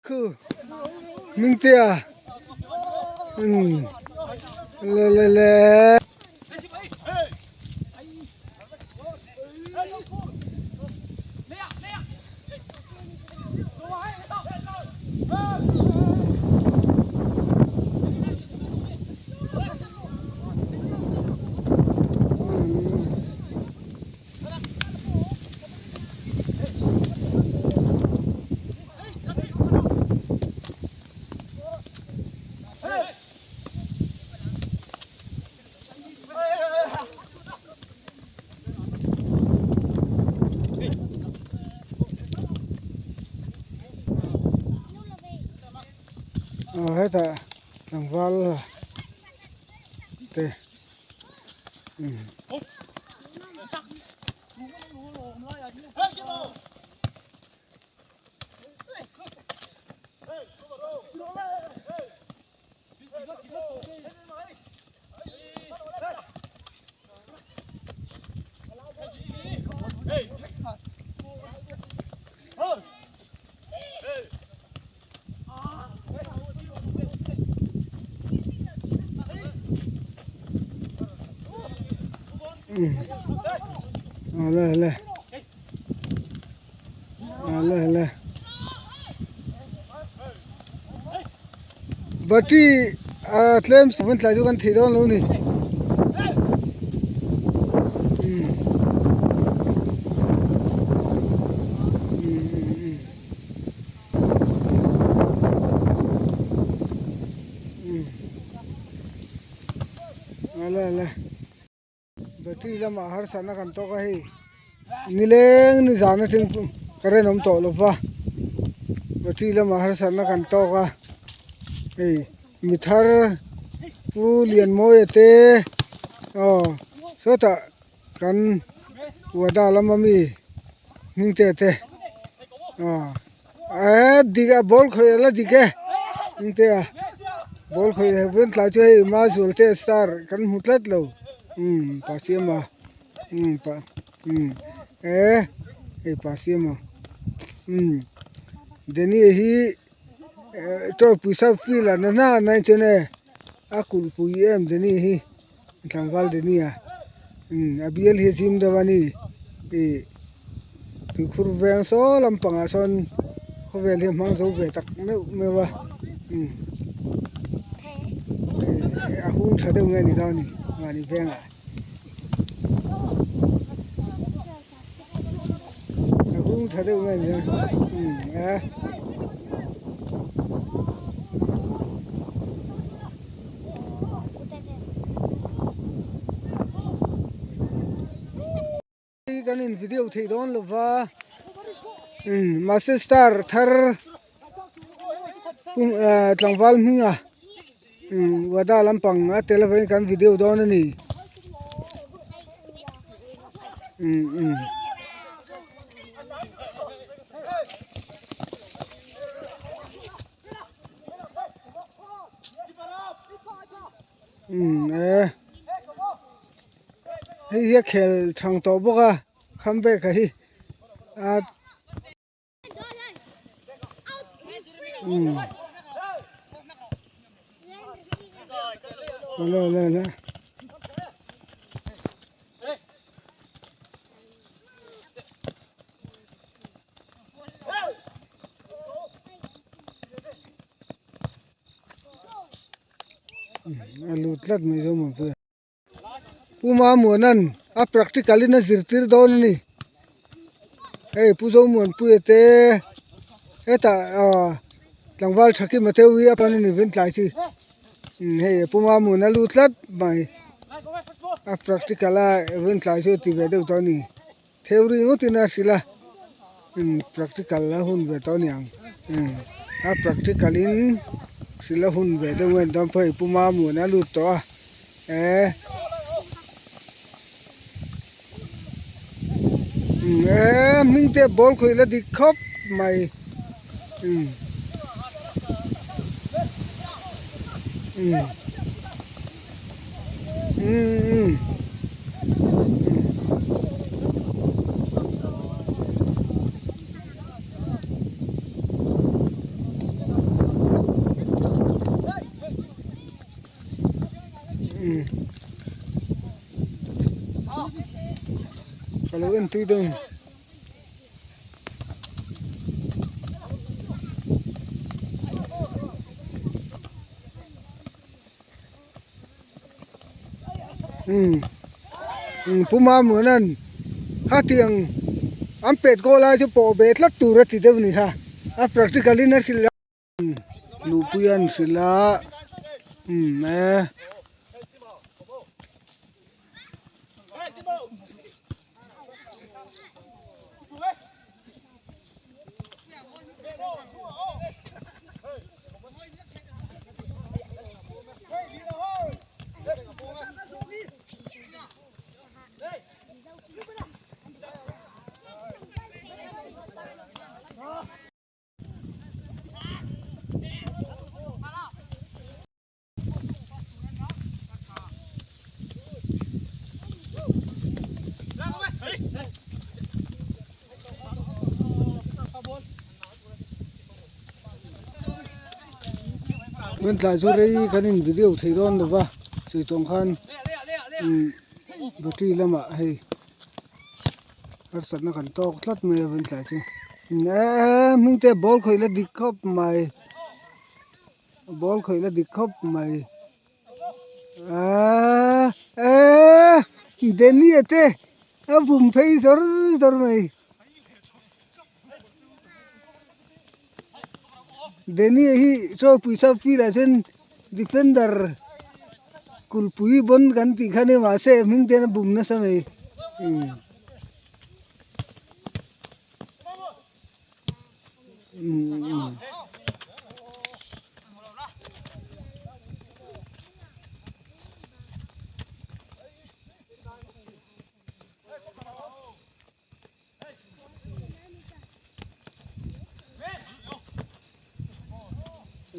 Khu Hmingtea umm le le le. Aw hetah tlangval te Le le le le battery a tlem sawn tlai chu kan thei dawn lo ni. Le le battery lamah harsatna kan tawk a hei nileng ni zan atang current awm tawh lova battery lamah harsatna kan tawk a hei mi thar pu Lianmawia te aw sawtah kan wada lama mi hmingte te aw eee dik a ball khawih a la dik e hmingte a ball khawih leh vun tlai chu hei mazual te star kan hmu tlat lo umm pa siama umm pa umm eee hei pa siama umm Danny hi tawipui sap field ah na na na in chuan e a kulhpui em Danny hi tlangval Danny a umm a bial hi a zim deuh a ni ih tuikhur veng saw lampangah sawn khawvel hi a hmang zo ve tak meuh meuh a umm a hung tha deuh nge ni dawn a ni mahni vengah. A hung tha deuh nge ni a umm a. Kan in video thei dawn lo va umm mahse star thar tlangval hming a umm wada lampang a tel avangin kan video dawn a ni umm umm. Umm e hei hi a khel thang tawh bawk a kham vel kha hi a. Le le le a lut tlat mai zawng ang chu. Pu Mamuanan a practical in a zirtir dawn a ni hei Pu Zomuanpuia te hetah aw tlangval tha kim a teuh hi a pan a ni vin tlai chi hei Pu Mamuana lu tlat mai a practical a vin tlai chu a ti ve deuh tawh a ni theory ngawt in a hrilh a practical a hun ve tawh a ni ang a practical in hrilh a hun ve deuh nge ni dawn pawh hei Pu Mamuana a lut tawh a. Eh umm eh hming te ball khawih la dik khawp mai umm umm umm umm. an tui deuh a ni. Umm umm Pu Mamuana'n khatiang an pet goal lai chu pawh ve tlat tur a ti deuh a ni kha a practical in a hrilh a. Nupui an hrilh a umm e. Tlai chu rei kan in video thei dawn lo va chei tawng khan umm battery lamah hei harsatna kan tawk tlat mai a tlai chu eee hming te ball khawih la dik khawp mai. Ball khawih la dik khawp mai aaa eee Danny a te a bum phei zawr zawr mai Danny a hi chaw pawisa field ah chuan defender kulhpui bawn kan tih kha nia mahse a hming te hian a bum nasa mai umm.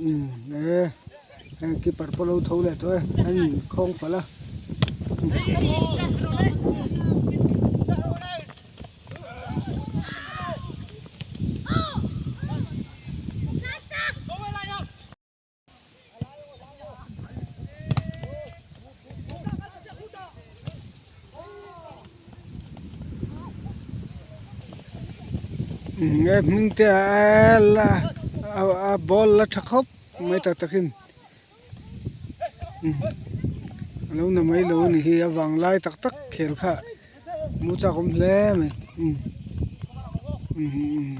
Umm e keeper pawh lo tho leh tawh e a inkhawng palh a. Nge hming te a la a ball la tha khawp mai tak takin a lo na mai lo a ni hi a vang lai tak tak khel kha mu chak awm hle mai umm umm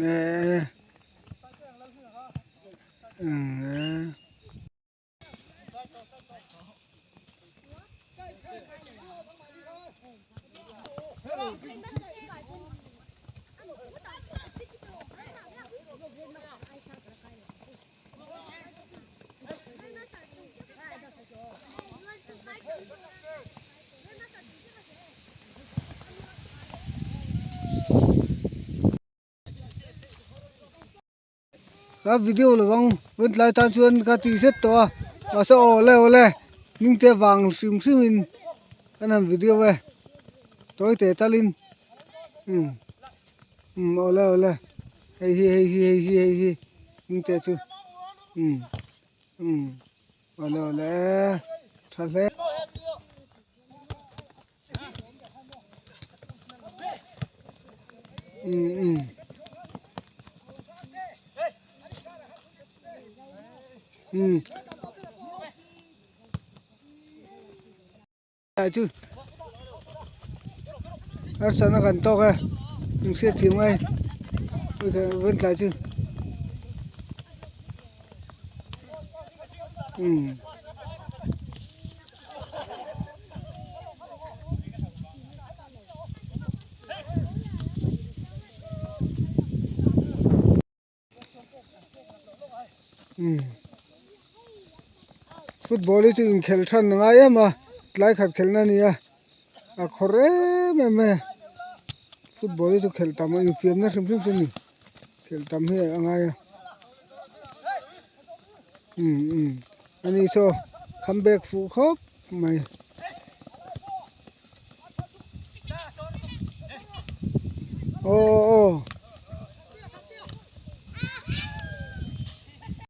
eee umm. Ka video lo ang vawn tlai tan chuan ka tih zet tawh a mahse aw le aw le hming te vang hrim hrim in kan han video e tawi teh tal in umm umm aw le aw le hei hi hei hi hei hi hei hi hming te chu umm umm aw le aw le tha hle. Umm umm chu harsatna kan tawk e in hriat thiam ngai vawn tlai chu umm. Football hi chu inkhelh than a ngai em a tlai khat khelhna a ni a a khawrh em em mai a football hi chu khelh tam a infiamna hrim hrim chu a ni khelh tam hi a ngai a umm umm. Ani saw comeback fuh khawp mai.